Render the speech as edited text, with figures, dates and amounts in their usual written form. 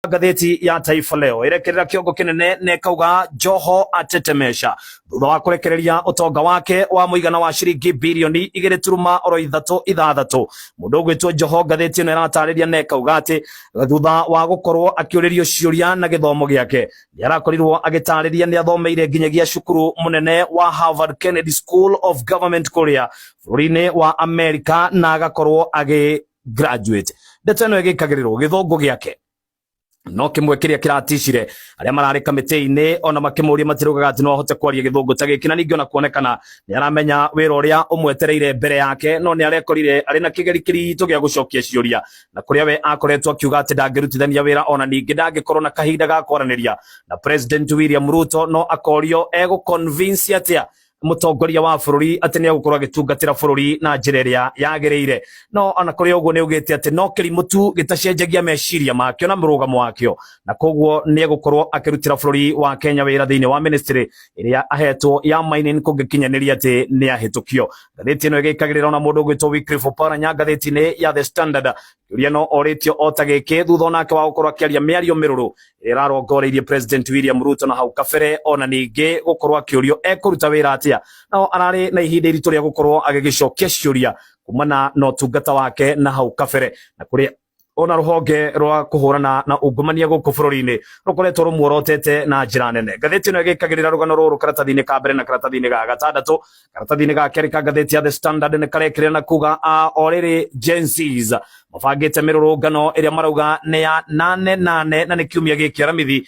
Ngathĩti ya Taifa Leo ĩrekerera kĩongo kĩnene na ĩkauga Joho atetemesha thutha wa kũrekereria ũtonga wake wa mũigana wa ciringi birioni igĩrĩ turuma oro ithatũ ithathatũ. Mũndũ ũgwĩtwo Joho, ngathĩti ĩno ĩratarĩria na ĩkauga atĩ thutha wa gũkorwo akĩũrĩrio ciũria na gĩthomo gĩake, nĩ arakorirwo agĩtarĩria nĩ athomeire nginyagia cukuru mũnene wa Harvard Kennedy School of Government kũrĩa bũrũri-inĩ wa Amerika na agakorwo agĩ graduate. Ndeto ĩno ĩgĩkagĩrĩrwo gĩthũngũ gĩake no kĩmwe kĩrĩa kĩraticire arĩa mararĩ kamĩtĩ-inĩ, ona makĩmũria matiraugaga atĩ no ahote kwaria gĩthũngũ ta gĩkĩ, na ningĩ ona kuonekana nĩ aramenya wĩra ũrĩa ũmwetereire mbere yake, no nĩ arekorire arĩ na kĩgeri kĩritũ gĩa gũcokia ciũria, na kũrĩa we akoretwo akiuga atĩ ndangĩrutithania wĩra ona ningĩ ndangĩkorwo na kahinda ga kwaranĩria na President William Ruto, no akorio egũ convince atĩa mũtongoria wa bũrũri atĩ nĩ egũkorwo agĩtungatĩra bũrũri na njĩra ĩrĩa yagĩrĩire. No ona kũrĩ ũguo, nĩ augĩte atĩ no kĩrimũ tu gĩtacenjagia meciria makĩo na mũrũgamo wakĩo, na koguo nĩ egũkorwo akĩrutĩra bũrũri wa Kenya wĩra thĩinĩ wa ministry ĩrĩa ahetwo ya mining kũngĩkinyanĩria atĩ nĩ ahĩtũkio. Ngathĩti ĩno ĩgĩkagĩrĩra ona mũndũ ũgwĩtwo Wycliffe Oparanya ngathĩti-inĩ ya The Standard, kĩũria no orĩtio o ta gĩkĩ thutha onake wa gũkorwo akĩaria mĩario mĩrũrũ ĩrĩa ĩrarongoreirie President William Ruto na hau kabere, ona ningĩ gũkorwo akĩũrio ekũruta wĩra atĩa, no ararĩ na ihinda iritũ rĩa gũkorwo agĩgĩcokia ciũria kumana na ũtungata wake na hau kabere, na kũrĩa ona rũhonge rwa kũhũrana na ungumania gũkũ bũrũri-inĩ rũkoretwo rũmuorotete na njĩra nene. Ngathĩti ĩno ĩgĩkagĩrĩra rũgano rũrũ karatathi-inĩ ka mbere na karatathi-inĩ ga gatandatũ. Karatathi-inĩ ga kerĩ ka ngathĩti ya The Standard nĩ karekĩrĩra na kuga o rĩrĩ Gen Zs mabangĩte mĩrũrũngano ĩrĩa marauga nĩ ya 8 8 na nĩ kiumia gĩkĩ Aramithi.